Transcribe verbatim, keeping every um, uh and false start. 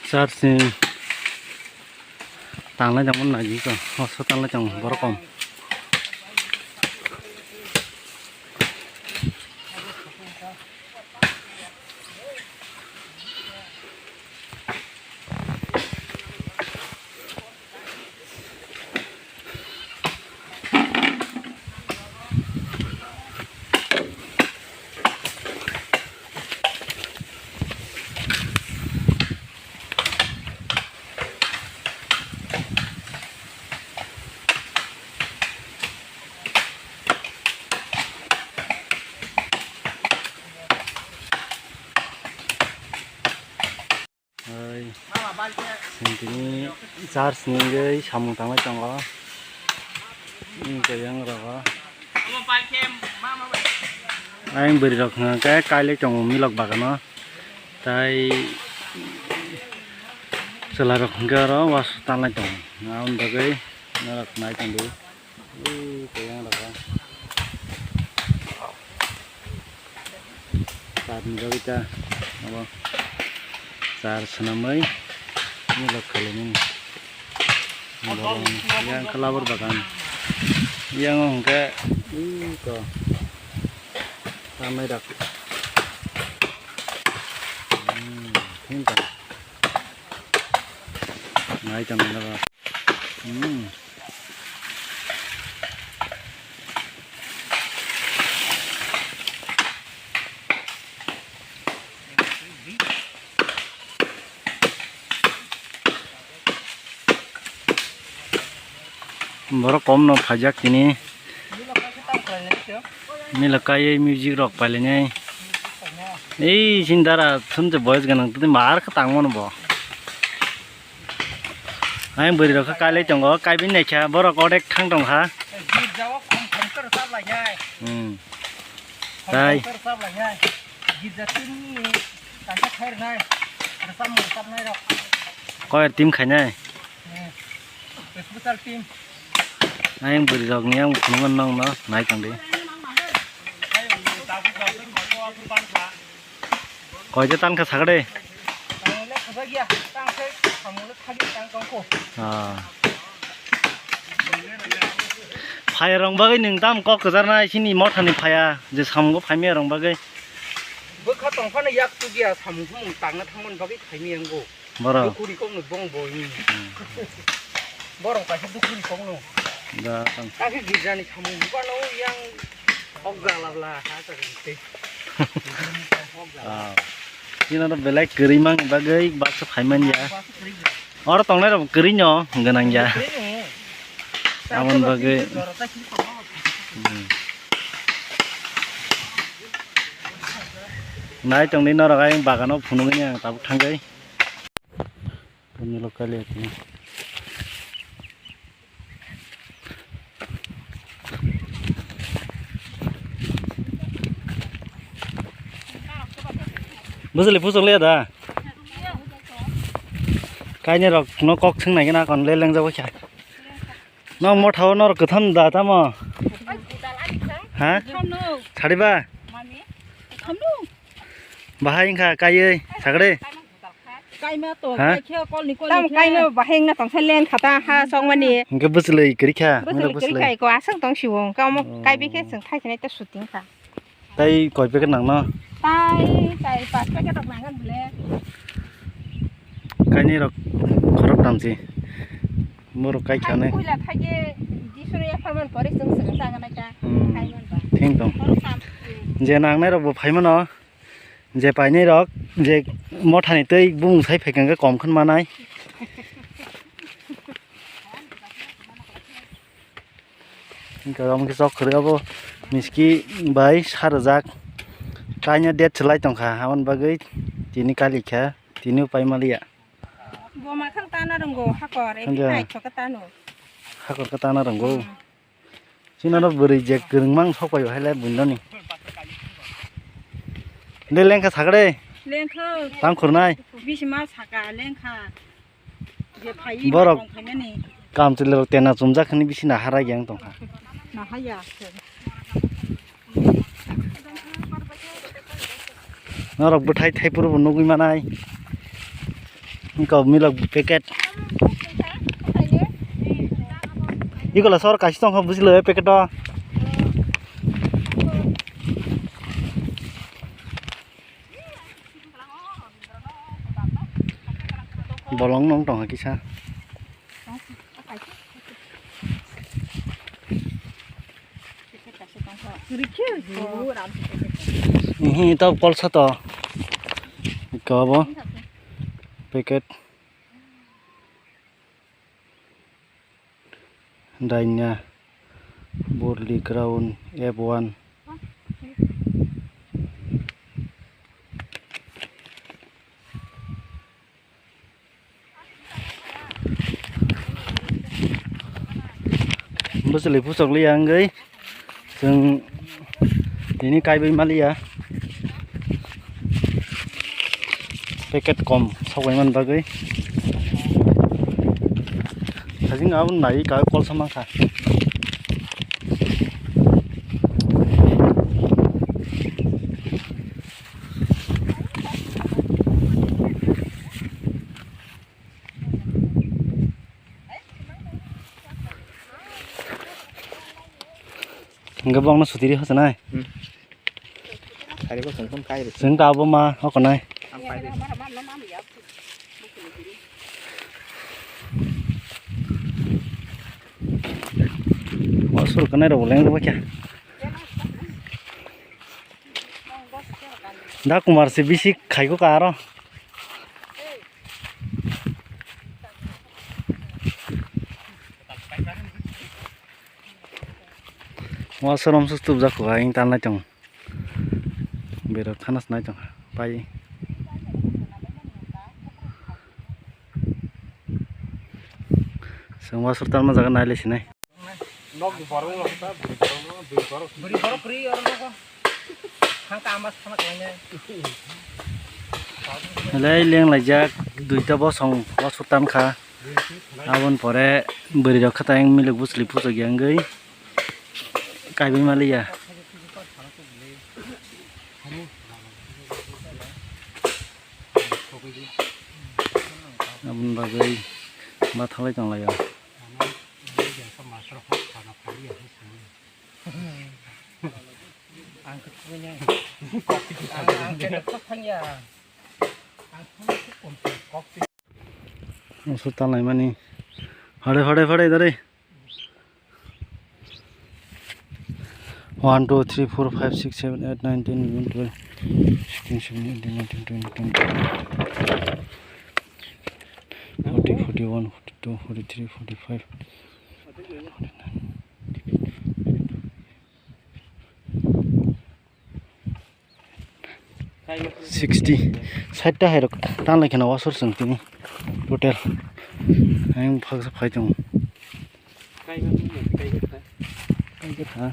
Church ni tanglai tongmani nai di ko, hospital lai tong borok kom. Hai. Chwng tini church ni wngwi samung tangwi tongo. Wngkha yang rogo. Ayang bwrwi rok hwnkhe kailai tongo milok bagano. Tai chwla rok hwnkhe oro waso tanlai tongo. Aboni bagwi norok nai tongdi. Ui, tei yang rok. Char ni bagwi ta abo char swnamwi milok khailaimani. Borok yang khe labor bagan. Yang hwnkhe ui ko tamai rok. Hmm, thing tong. Nai tong nai ba. Hmm. Borok kom no phaijak tini. Mila kaiwi music rok pailainai. Ei sindara thumse boys ganang tini mar khe tangmano bo. Ayang bwrwi rok khe kailai tongo, kaibini naikha borok odek thang tongkha. Girjao khom khom khe rwchap lainai. Hmm. Khom khom Tai. Khe rwchap lainai. Girja team ni kaisa khairwnai. Rwchapmung rwchapnai rok. Choir team khainai. Hmm. Special team. Ayang bwrwi rok ni ang phunukgo nongno nai tongdi. Koita tan kha sakde. Ah. Phaya rong bagwi nwng tam kok kwchar nai sini motha ni phaya je samungo phaimya rong bagwi. Bwkha tongphano yak tubya samung sumung tangna thangmani bagwi phaimya yango. Borok. Dukhu ni kokno bong bo ni. Hmm. Borok kaisa dukhu ni kokno. Da, tang. Kaki girja ni samung bupano yang hok gala bla ha ta ri te. Hok gala. Ah. Chini oro belai kwrwi mang bagwi baksa phai man ya. Baksa kwrwi ya. Oro tongnai rok kwrwi no gwnang ya. Kwrwi no. Aboni bagwi. Jora ta kiri tongo. Hmm. Nai tongdi norok ayang bagano phunugwi ang tabuk thangwi. Kami lokal ya tini. Bwswlwi pusok le da. Kainwi rok no kok swng nai gana kon le lengjak kha. No motha o norok kwtham da tamo. Ha? Sariba? Bahai wngkha kaiwi sakre. Kaima to, ha? Kaikhe kolni kolni. Tam khe. Kaima bahai wngna tongsa len khata ha songmani. Hingke bwchwlwi kwrwi kha. Bwchwlwi kwrwi kai ko aswk tong siwo. Kamo. Oh. Kaibi khe chwng thai khe ta shooting kha. Tai koi packet nangno? Tai, tai pas packet rok nangkha bwle. Kainwi rok khorok tamsi. Borok kai khane. Puila thaike Jisuni apharman pore chwng chwng tangna kha. Hmm. Thaiman ba. Thing tong. Khorok sam. Je nangnai rok bo phaimano. Je painai rok je mothani twi bumung sai phaikha hwnkhe kom khwna manai. Hingke omo khe chok kwrwi obo miski bai sa rwjak. Kainwi date swlai tongkha, aboni bagwi tini kali kha, tini upai maliya. Bo makhang tana rwngo hakor, eki. Hwnja. Naithok khe tano. Hakor khe tana rwngo. Hmm. Chini oro bwrwi je kwrwngma wng sok pai bo hai le buino ni. De lengkha sakre. Lengkha. Tang khurnai. Bisi ma saka lengkha. Je phai borok tong khaimani. Kamchwlwi rok tena chumjak hwnwi bisi nahara yang tongkha. Nahaya. Norok bwthai thaiphuru bo nugwi manai. Iko milok packet. Iko la sor kaisa tongkha bujilo packet o. Bolong nong tongkha kisa. Ihi to kolsa to. Iko bo packet. Daina Burli Ground F one. Bwswlwi puchok liya wngwi chwng tini kaiwi maliya. Packet kom sokbai man bagwi. Sajing aboni nai ka kolsa mankha. Hingke bongno sutiri hochonai. Hmm. Sari bo songkon kai re. Chwng ta abo ma hokonai. Ang pai re. Wasur kanai rok leng rok kya. Da Kumar se bisi khai ko karo. Wasur om sus tup jak ko aing tan lai tong. Berok khana snai tong pai. Chwng wasur tan ma jaga nai le sinai. Nok borok no ta bwrwi borok no bwrwi borok. Bwrwi borok kwrwi oro nogo. Thang ka amas khana kwlainai. Lei leng laijak duita bosong wasur tan kha. Aboni pore bwrwi rok kha tayang milok bwsli puchok ya wngwi kaiwi maliya. Aboni bagwi bathalai tonglaio. Ang khe thangya. Ang, ang khe thangya. Ang thangya khe kom kok. Ang so talaimani. Hade, hade, hade, dare. One, two, three, four, five, six, seven, eight, nine, ten, eleven, twelve, sixteen, seventeen, eighteen, nineteen, twenty, twenty-one, forty, forty-one, forty-two, forty-three, forty-five, forty-nine. Sixty. Side ta hai rok tan lai kheno wasur song tini. Total. Ayang phak phai tong. Kai kha.